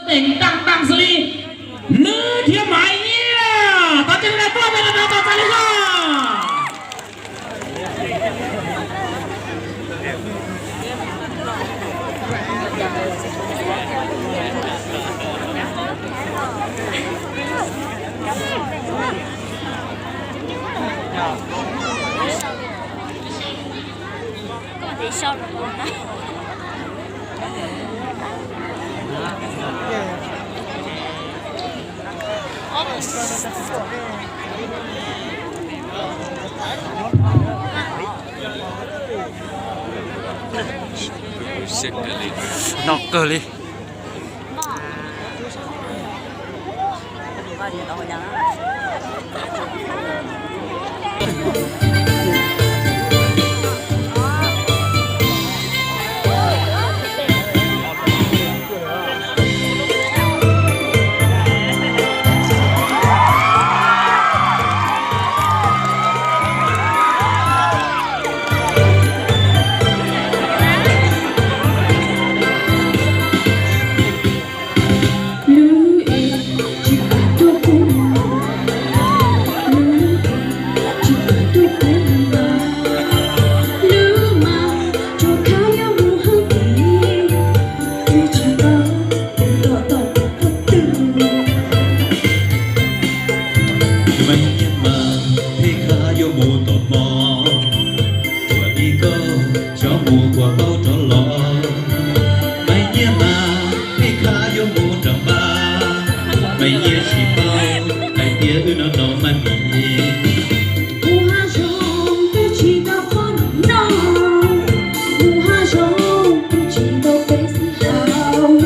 Neeg daj daj xwb li, Lwb thiab Maiv Nyiaj, thov caw nej tuaj tau txais lawv zog. Noj kawg li. Maiv Nyiaj mas, peb khab yuav mus tom mov, tuam li koj xyov mus puas tau rov los. Maiv Nyiaj mas, peb khab yuav mus nram npab, Maiv Nyiaj tsis paub hais tias wb no no mas nim. Mus hav zoov twb tsis tau qhov noj, mus hav zoov twb tsis tau peb xib haus,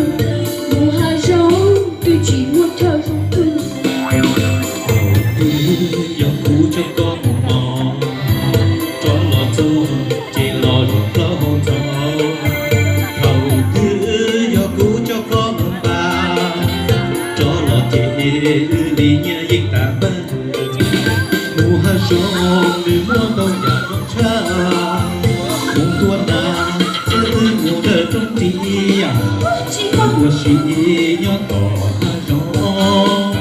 mus hav zoov twb tsis muaj chaw zoo twg. Thaum twg yog kuv coj koj mus mov, rov los txog ces los zaum plaub hau ntxov. Thaum twg yog kuv coj koj mus npab, rov los ces wb li nyiaj yeej tas npawg. Mus hav zoov nws muaj ntau yam zoo tshaj, mus tua nas thiab wb mus dawm rooj ris, ua si nyob tom hav zoov,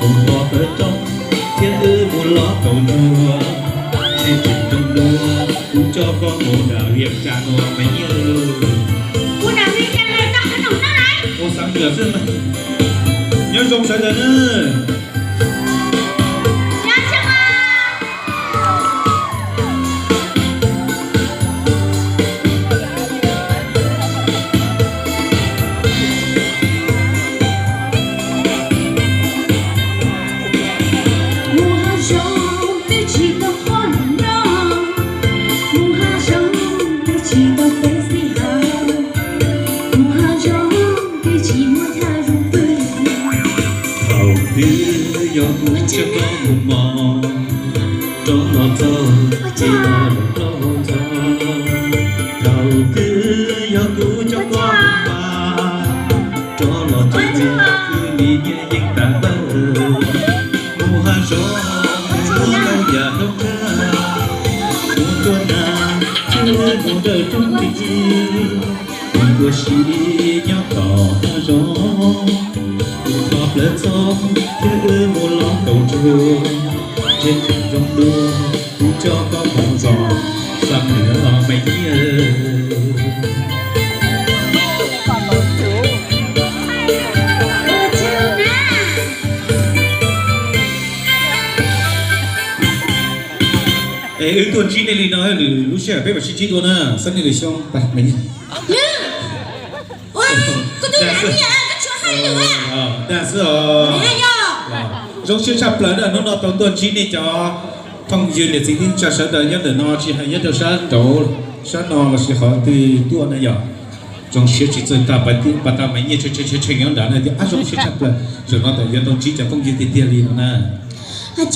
mus tos pawg roob thiab wb mus lov kaus nruas, ntshe tseem zoo dua kuv coj koj mus nram Vias Cas no Maiv Nyiaj. Ua xav nws xwb, nyob zoo sawv daws nawb. Mus hav zoov twb tsis tau qhov noj, mus hav zoov twb tsis tau peb xib haus, mus hav zoov twb tsis muaj chaw zoo twg. Thaum twg yog kuv coj koj mus mov, rov los txog ces los zaum plaub hau ntxov. Thaum twg yog kuv coj koj mus npab, rov los ces wb li nyiaj yeej tas npawg. Mus hav zoov nws muaj ntau yam zoo tshaj, mus tua nas thiab wb mus dawm rooj ris, ua si nyob tom hav zoov, mus tos plawv txoob thiab wb mus lov kaus nruas, ntshe tseem zoo dua kuv coj koj mus zos Xam Nuas Maiv Nyiaj. Es wb tuaj ntsib nej li no, lwm lub sij hawm peb mam sib ntsib dua na, xab nej lwm xyoo. Dag xwb os. Zoo siab tshaj plaws na, hnub no tau tuaj ntsib nej cov phooj ywg niam txiv neej tsa sawv daws nyob ntawm no, tsis hais nyob rau sab nraud, sab no lossis qhov twg tuaj na yom. Zoo siab tsis txawj tag, pas tau Maiv Nyiaj tshee tshee nyob nrad na tias zoo siab tshaj plaws, zaum no tau yuav tau ntsib cov phooj ywg tiag tiag li no na. Nyob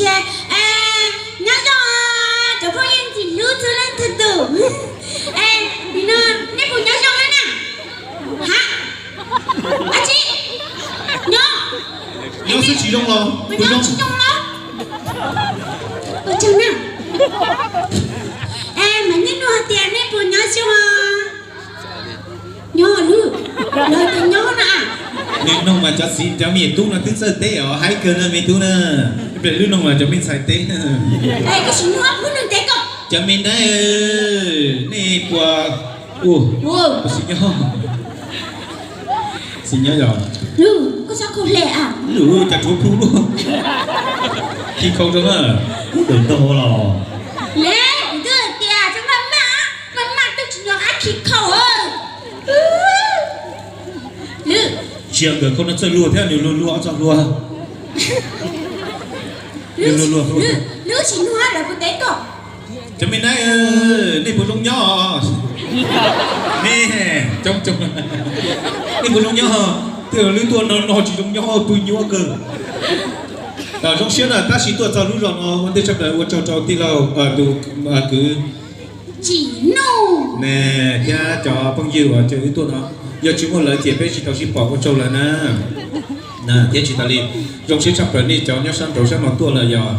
zoo cov phooj ywg ntxim hlub txhua leej txhua tus. Nim no nej puas nyob zoo na? Ha? Ab tsi, nyob, nyob xwb tsis zoo los puas nyob tsis zoo los? Ua tsaug na. Maiv Nyiaj nug hais tias nej puas nyob zoo os? Nyob lwm, lawv tias nyob na. Lwm noog mas cov txiv cov me tub no twb txawj teb os, haib kawg na me tub na. Ib pliag lwm noog mas cov me ntxhais teb. Cov me na, nej puas, puas xis nyob? Xis nyob yog, cas rhuav plhu luaj. Khi khau rau na, ub, daws ntog los. Maj maj twb tsis nco qab khi khau. Tsis yog nkawd khau no txawj luag thiab, nws luag luag ob txoj hlua. Nws luag luag hlua. Lwm tsis nug lawv puas teb koj. Cov me na, nej puas zoo nyob? Nej, coob coob, nej puas zoo nyob? Twb lwm tuaj no no tsis zoo nyob, pw nyuaj kawg. Zoo siab na, tab sis tuaj txog lub zos no ua ntej tshaj plaws ua tsaug rau tij laug, tus kwv Tsim Nuj ne thiab cov phooj ywg uas caw wb tuaj no. Yog tsis muaj lawv ces peb tsis tau sib pom, ua tsaug lawv na. Thiab tsis tas li, zoo siab tshaj plaws nej cov nyob sab nraud sab no tuaj lawm. Yog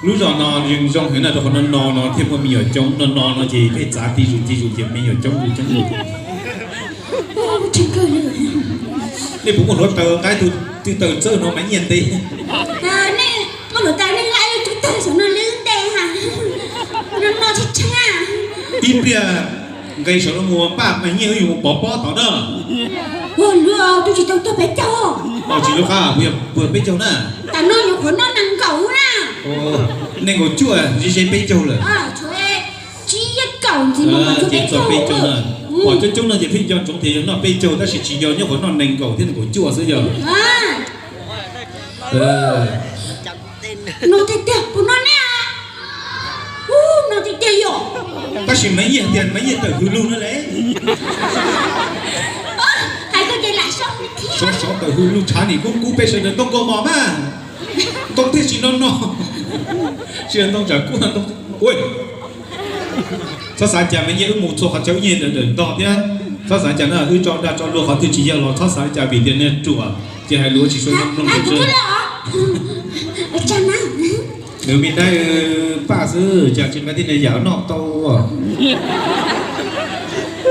lub zos no zoo heev na, rau qhov no no no thiaj muaj me nyuam coob, no no no ces pheej txav ti zus ti zus ces me nyuam coob zus coob zus. Nej puas muaj hluav taws nqa tus twj taws txawj no mas nyiaj ntev. Muaj hluav taws nej nqa tus twj taws saum no lwb ntev ha. No no tshab tshab. Ib pliag nqes saum no mus paj mas nyiaj wb yuav mus pov pob tod na. Ua luaj, twb tsis tau tuaj peb caug. Tsis lub qab, puas yog peb caug na? Tam no nyuam qhuav noj nees nkaum na. Nees nkaum cuaj, ze ze peb caug lawm. Tsib yab kaum ntxiv no mas ces peb caug na. Pom coob coob no ces pheej nco ntsoov tias yog noj peb caug tab sis tsis yog, nyob qhov noj nees nkaum thiab nees nkaum cuaj xwb yog. No tiag tiag puas no ne? No tiag tiag yom. Tab sis Maiv Nyiaj tias Maiv Nyiaj tawm hws lug no le. Hais koj ces lam sov, sov sov tawm hws lug tshav nim kub kub peb sawv daws ntoo kaus mom mas. Ntoo thiaj tsis no no. Tsis yog ntoo tsam kub, ntoo, ua, txhob xav cas Maiv Nyiaj wb mus txhua qhov chaw wb nyiag ntawm ntog thiab. Txhob xav cas na, wb tso dag tso luag qhov twg tsis yog los txhob xav cas vim tias niag ruam ces hais lus tsis tshua zoo mloog pes tsawg. Nws me dab paj xwb, cas tsis nqa tej niag yam noj tau.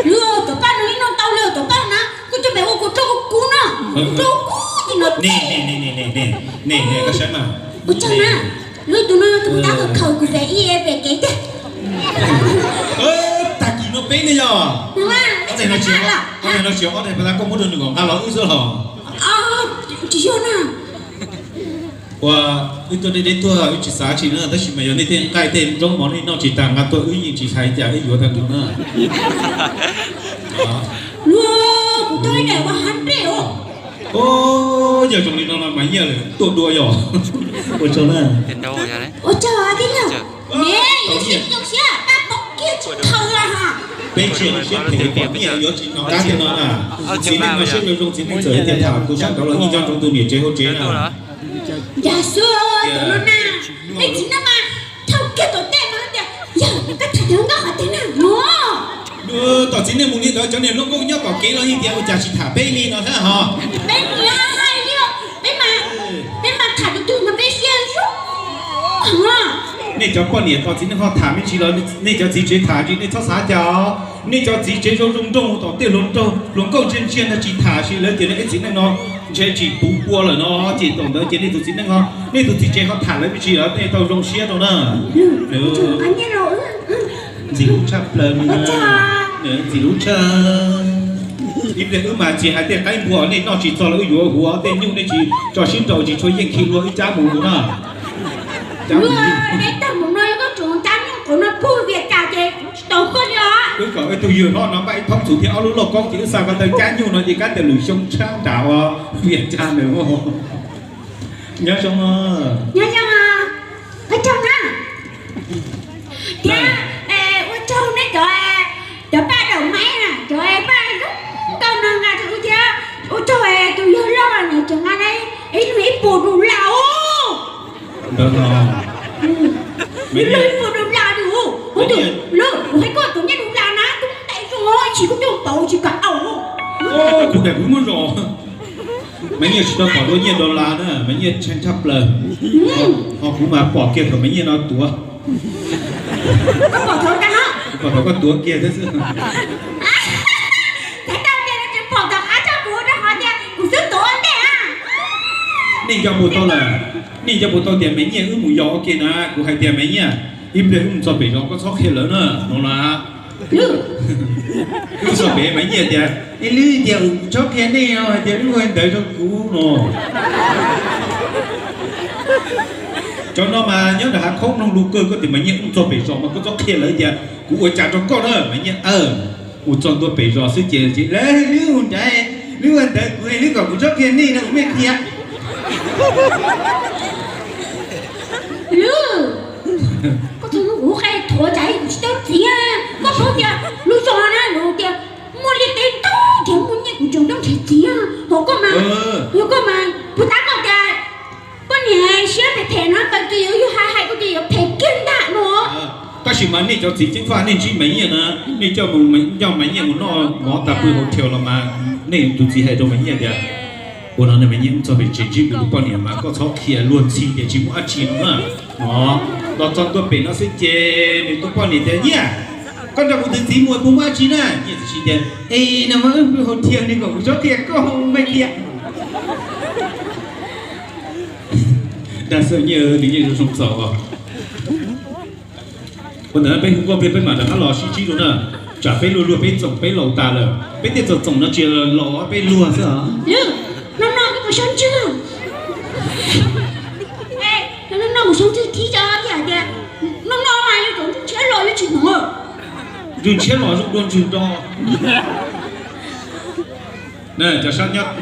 Luag cov paj no ib noj tau, luag cov paj na, kuv coj pem ua kuv rau kuv no, rau kuv ti no. Nej, nej, nej, nej, nej, nej, koj saib mas. Ua tsaug na, luag tus no tus tab khaws kuv pem ib pem kev tiag. Tag kis no peb ne yog. Ob teg no tsis, ob teg no tsis, ob teg pas tas koj muab rau nws kom nqa los wb xwb los. Tsis yog na. Ua, wb tuaj deb deb tuaj wb tsis xav tsis na, tab sis mas yog nej tej nqaij tej nroob mov nej noj tsis tas nqa tuaj wb yeej tsis hais cas wb yuav tag nrho na. Luag kuv tuaj ib daim ua hab npej os. Yog zoo li no no mas nyiaj lawm tuaj dua yog. Ua tsaug na. Ua tsaug tij laug. Ne, yog sib zoo siab pab poob kiag tsis khaws los ha. Peb tsis zoo siab phem pom nyiaj yuav tsis noj qab tiag no na. Txiv neej no siab zoo zoo, txiv neej txawm tias tham tus sab nraud los yeej nco ntsoov tus niam tsev hauv tsev na. Yog xwb, cov no na, nej txiv neej mas thauj kiag tom tej mas tias yog koj tham cov nkauj qhov twg na no. Tom txiv neej mus li ntawd cov niag hluas nkauj nyob tom kev los yeej tias ua cas tsis tham peb li no thiab ho. Peb mus li, peb mas, peb mas tham tus twg mas peb siab zoo. Nej cov poj niam tom txiv neej ho tham me ntsis los nej cov txiv tsev tham ntsis, nej txhob xav cas os. Nej cov txiv tsev zoo zoo nraug tom tej hluas nraug hluas nkauj ntsia ntsia ntag tsis tham, sis lawv tias nej txiv neej no ntshe tsis puv pua lawm no, ces tom ntawd ces nej tus txiv neej ho, nej tus txiv tsev ho tham lawv me ntsis los nej tau zoo siab rau na. Ntxim hlub tshaj plaws, ntxim hlub tshaj. Ib pliag wb mas tsis hais tej qaib npua nej noj tsis txog los wb yuav huv, tej nyuj nej tsis tso sib nraus tsis tshua yeej khi hlua wb cab mus na. Wb tag mus no koj tseem cab nyuj qhuav no pug vias cas ces tsis tau koj li os. Wb kom wb tug ywg hlob no npaj ib thoob txhuv thiab ob lub lauj kaub ces wb xa ko taw cab nyuj no ces kab tias lwm xyoo tshab nram ua vias cas ntawd. Nyob zoo, nyob zoo, ua tsaug na. Thiab ua tsaug nej cov, cov paj daum maib na, cov paj zoo nkauj no nqa rau wb thiab. Ua tsaug tus yawg loj na, tseem nqa ib puas dollar os. Ib puas dollar li os. Kuv hais koj tus nyiaj dollar na, tus ntais zoo, ib chim kuv coj pauv tsis kam au. Kuv daim kuv muab zos. Maiv Nyiaj tsis tau pom dua nyiaj dollar na, Maiv Nyiaj tshee tshaj plaws. Ho kuv mas pom kiag thaum Maiv Nyiaj no tuav. Koj pom thaum koj tuav kiag thiab xwb. Kuv pom thaum qab tso kuv rau qhov tias kuv xub tuav ua Nej nco mus tau lawm, nej nco mus tau tias Maiv Nyiaj wb mus yos ua ke na, kuv hais tias Maiv Nyiaj, ib pliag wb mus txog pem zos koj txhob qhia lawv na no na. Wb txog pem Maiv Nyiaj tias, ib lub tias kuv txhob qhia nej no hais tias wb ua ntawd rau kuv no. Cov no mas nyob nram hav khaub mloog lus kawg, koj tias Maiv Nyiaj wb mus txog pem zos mas koj txhob qhia lawv tias kuv ua cas rau koj na. Maiv Nyiaj, mus txog ntua pem zos xwb ces lawv, lub ua ntawd, lub ua ntawd kuv, lub kom kuv txhob qhia nej no kuv mej qhia. Lub, koj txhob kuv qe thuav cas kuv tsis tau txiv. Koj paub tias lub zos na lus tias muaj liaj teb ntau thiab muaj nyiaj kuv tseem tau nrhiav txiv. Hos koj mas, yog koj mas puas tab koj tias poj niam siab phem phem no koj ces yuav yug hais hais koj ces yuav phem kiag ntag no. Tab sis mas nej cov txiv ceeb faj nej ntsib Maiv Nyiaj na, nej coj mus, coj Maiv Nyiaj mus noj mov tas pw hauv rhaus los mas nej tus txiv hais rau Maiv Nyiaj tias, ua no nej Maiv Nyiaj wb txog pem tsev ntsib kuv tus poj niam mas koj txhob qhia luag ntxhi tias tsis muaj dab tsi no na. Los txog ntua pem no xwb ces nws tus poj niam tias, Nyiaj, koj nrog kuv tus txiv mus puas muaj dab tsi na? Nyiaj txiv tias, Es no mas wb pw hauv rhaus, nws kom kuv txhob qhia koj, mej qhia. Dag xwb Nyiaj, nws Nyiaj zoo zoo txaus os. Ua ntawd peb hu nkauj peb, peb mam rov qab los sib ntsib dua na. Tsam peb luag luag peb txoom peb laus tas lawm, peb tej txoom txoom no tsis laus peb luag xwb os. Lub, hnub no koj puas sab ntswg? Hnub no kuv sab ntswg thib tso, yog hais tias hnub no mas yuav tsum ntswg ntshiab los yuav tsis hnov. Ntswg ntshiab los zoo dua ntswg nro. Cov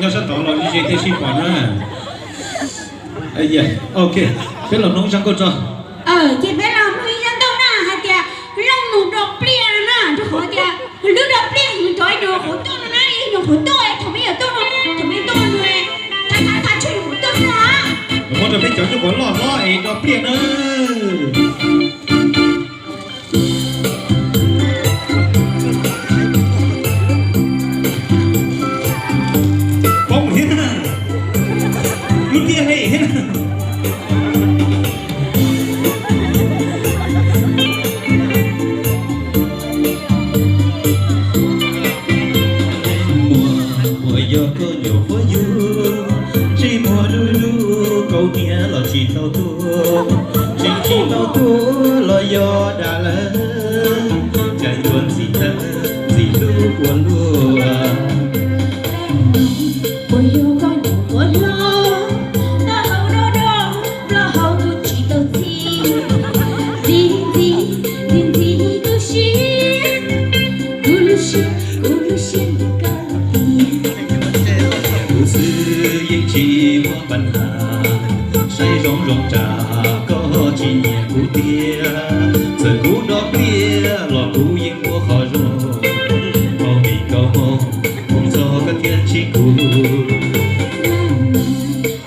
nyob sab tod los ze tej sib pom na. Ok, peb los mloog ib zaj nkauj tso. Ces peb los mloog ib zaj nkauj na hais tias Looj Nus do pliaj no na, rau qhov tias lub do pliaj hwv rov ib nyuag qhuav tuaj no na, ib nyuag qhuav tuaj, thaum peb yuav tuaj no, thaum peb tuaj no, thaum peb tuaj no, thaum peb tuaj no. Muab rau peb cov nyuj quav loj hlob es do pliaj na. Poob thiab, lub tiaj he thiab. Muaj, muaj yog koj nyuam qhuav yug, ntsej muag dub dub, kaus hniav los tsis tau tuaj, tseem tsis tau tuaj los yog dam lawm, cas yuav ntxim thawj ntxim hlub ua luaj. Puas yog koj nyuam qhuav hlob, taub hau do do, plaub hau kuj tsis tau txi, ntxim ntxim ntxim ntxim tu siab, kuv lub siab, kuv lub siab nws koj lub tiag. Kuv xwb yeej tsis muaj pab has, saib zoo zoo tsam koj tsis nyiam kuv tiag. Txawm kuv do pliaj los kuv yeej muaj qhov zoo, ua me kau hmoo, hmoov txog koj thiaj ntsib kuv.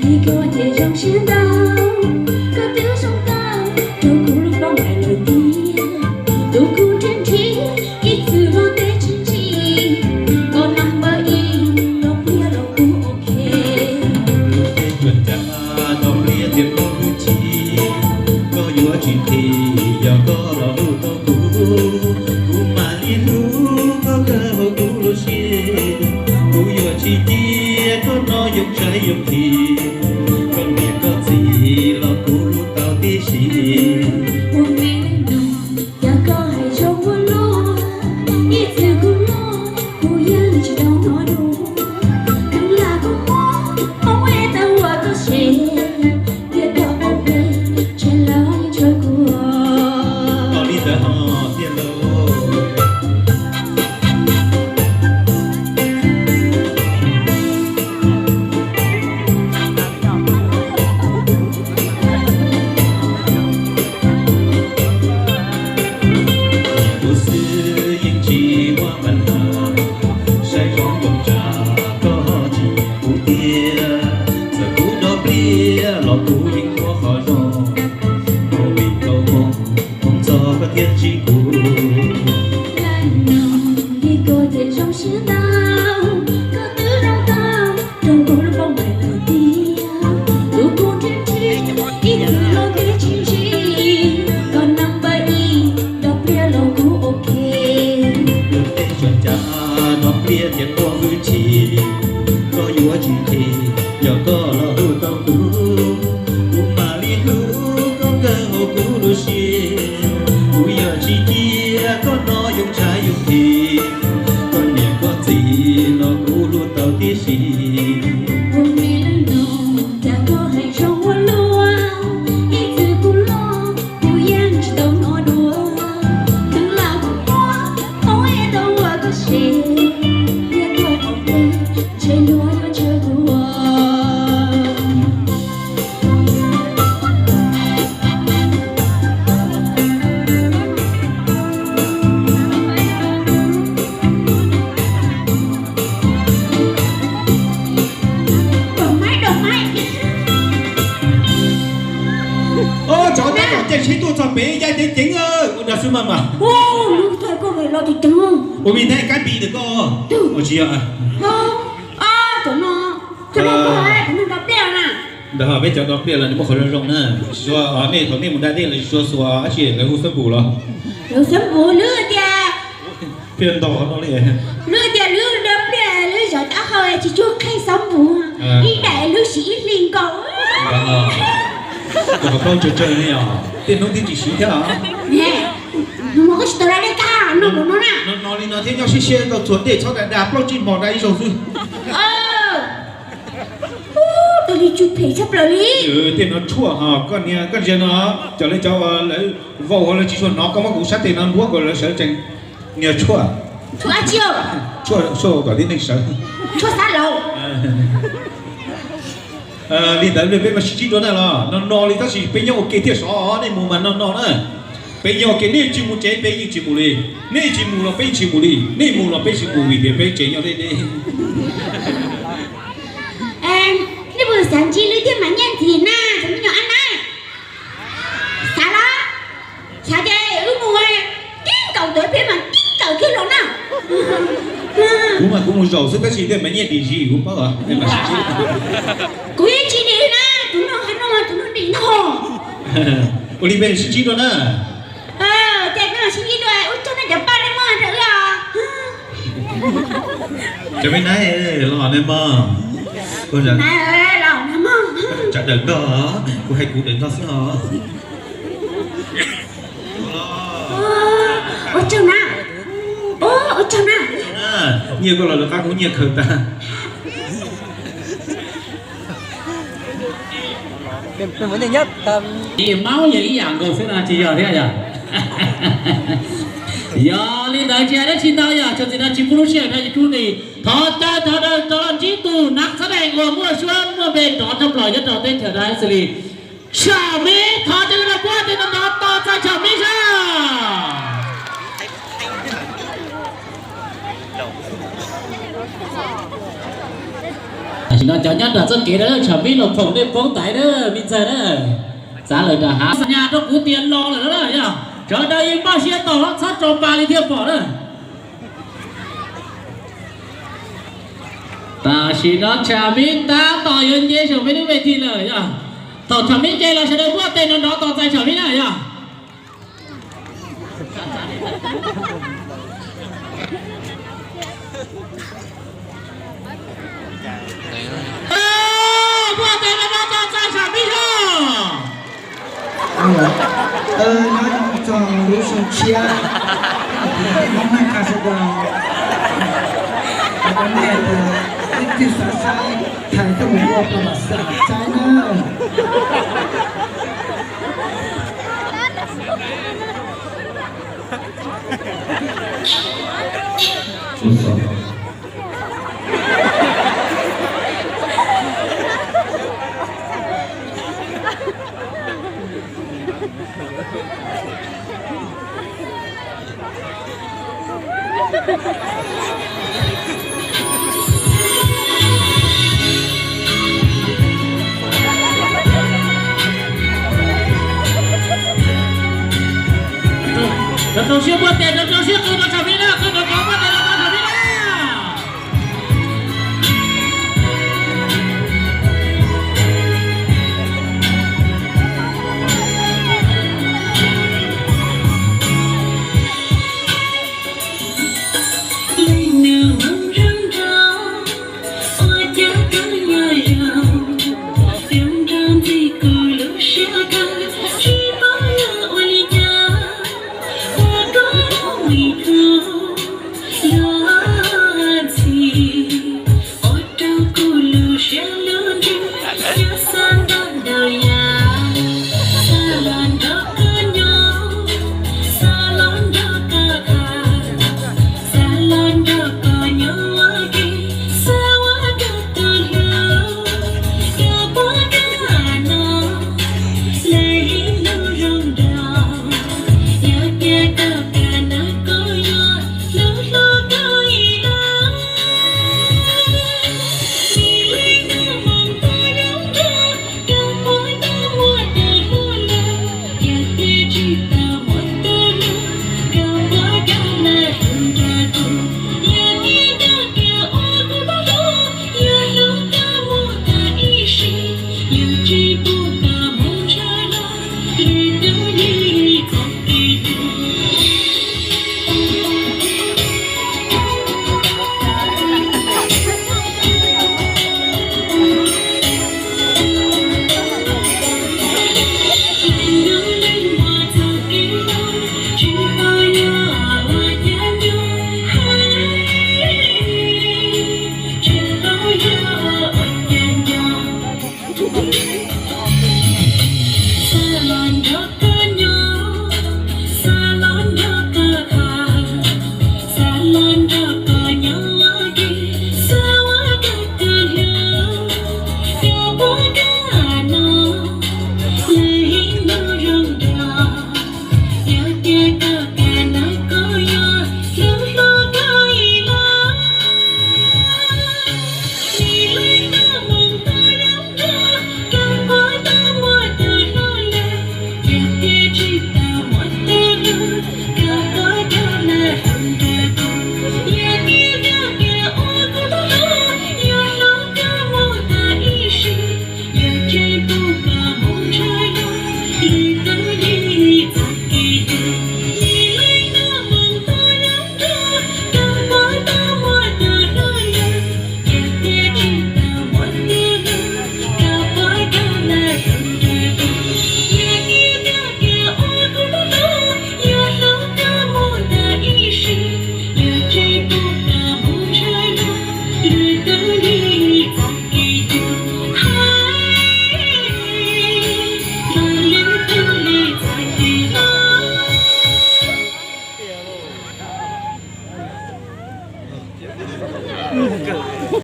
Li koj ces zoo siab ntau, koj twb zoo tau rau kuv lub paub nqaim lawm tiag. Tus kuv nrhiav nrhiav ib txwm los teb tsis ntsis, koj number ib, do pliaj los kuv ok. Lub teb tsuas cas do pliaj thiaj muaj hwj chim, koj yuav tsis nqhis yog koj los hlub tau kuv. Kuv mam li hlub koj kawg hauv kuv lub siab, kuv yuav tsis cia koj no yoo tshaib yoo nqhis, koj niam koj txiv los kuv hlub tau tib si. Ua me neej no, yog koj hais zoo ua luaj, ib txwm kuv los kuv yeej tsis tau hnov dua. Kheev lam kuv muab hmoov es tau ua koj se, thiaj tau ua peb tshee lawv yeej tshawb kuv. Ua li ntawd ho thiaj los. Kuv xwb yeej tsis muaj pab has, saib zoo zoo tsam koj tsis nyiam kuv tiag. Txawm kuv do pliaj los kuv yeej muaj qhov zoo, ua me kau hmoo, hmoov txog koj thiaj ntsib kuv. Li koj ces zoo siab ntau, koj twb zoo tau rau kuv lub paub nqaim lawm tiag. Tus kuv nrhiav nrhiav ib txwm los teb tsis ntsis, koj number ib, do pliaj los kuv ok. Lub teb tsuas cas do pliaj thiaj muaj hwj chim, koj yuav tsis nqhis yog koj los hlub tau kuv. Tsheb tuaj txog pem ya ceev ceev, ua dag xwb maj mam. Ua vim nthaij kab pis ntawm koj. Ua tsis yog. Ntawd peb cov do pliaj los nws muaj qhov zoo zoo na. Tsis tshua, nej thaum nej mus da dej los tsis tshua xuas dab tsi lawv hu xab npum los? Lawv xab npum lwm tias. Pliaj ntau no li. Lwm tias lwm da pliaj lwm zov taub hau tsis tshua qheb xab npum. Ib daim lwm siv ib hlis nkaus. Qhov paub tsawg tsawg li os, tej hnub twb tsis siv thiab os. Nws mus koj tsis tau da dej kaj no no na. No no li no thiab nyob siab siab tau txhuam dej txhob da da plaub tsib hmo da ib zaug xwb. Tus li tsw phem tshaj plaws li. Tej no tshuaj ho koj niag koj ntsia no, cov li cov lawv vau hauv lawv tsis tshua hnov, koj muab kuv sab tes no npuab kom lawv sawv tsees. Niag tshuaj. Tshuaj dab tsi? Tshuaj kom tib neeg sawv. Tshuaj xab laug. Li ntawd peb mas sib ntsib dua na los no no li tab sis peb nyob ua ke thiaj sov, nej mus mas no no na. Peb nyob ua ke, nej tsis mus tsev peb yeej tsis mus li, nej tsis mus los peb tsis mus li, nej mus los peb tsis mus vim tias peb tsev nyob deb deb. Nej puas xav ntsib lwm thiab Maiv Nyiaj ntxiv na cov me nyuam ab na? Xav los? Xav ces wb mus tib nkaus ntawd peb mas tib nkaus kiag los na. Kuv mas kuv mus zaum xwb tab sis tej Maiv Nyiaj dim zis kuv paub. Kuv yeej tsis dim na, tus no hais no mas tus no dim no. Ua li peb sib ntsib dua na. Ces peb mam sib ntsib dua, ua tsaug nej cov paj nej mog rau wb os. Cov me nab los nej mog. Tsam dawm ntog, kuv hais kuv dawm ntog xwb os. Ua tsaug na. Ua tsaug na. Nyiaj koj los lawv qab kuv nyiaj khaws tag. Maub yog ib yam nkaus xwb no tsis yog thiab yog? Yog li ntawd tsis hais dab tsi ntau yog txog txim no tsis pub lub sij hawm no ces rub nti thov caw thov daws rov los ntsib tus nav xab dees uas muaj suab muaj npe nrov tshaj plaws nyob rau teb chaws Dab Xis Lis, Tshaum Mib. Thov caw nej puab tes nrov nrov tos txais Tshaum Mib saib. Tam sim no cov nyob nram txoj kev na, Tshaum Mib los phoom nej poob tais na, me ntxawg na. Txav lawm nram hav, xa nyas rau kuv tias los lawm na yog. Sawv daws yeej npaj siab tos txhob tso pa li thiaj pom na. Tam sim no Tshaum Mib tab tom yuav nce saum peb lub ves thij lawm yog. Thaum Tshaum Mib nce los sawv daws muab tes nrov nrov tos txais Tshaum Mib na yog. Muab tes nrov nrov tos txais Tshaum Mib yog. Nyob zoo txog lub xyoo tshiab, Hmoob neej tsa sawv daws, nej tias ib txwm xav saib thais coj mus ua plas ma xas saib na. Rau rau siab muab tes rau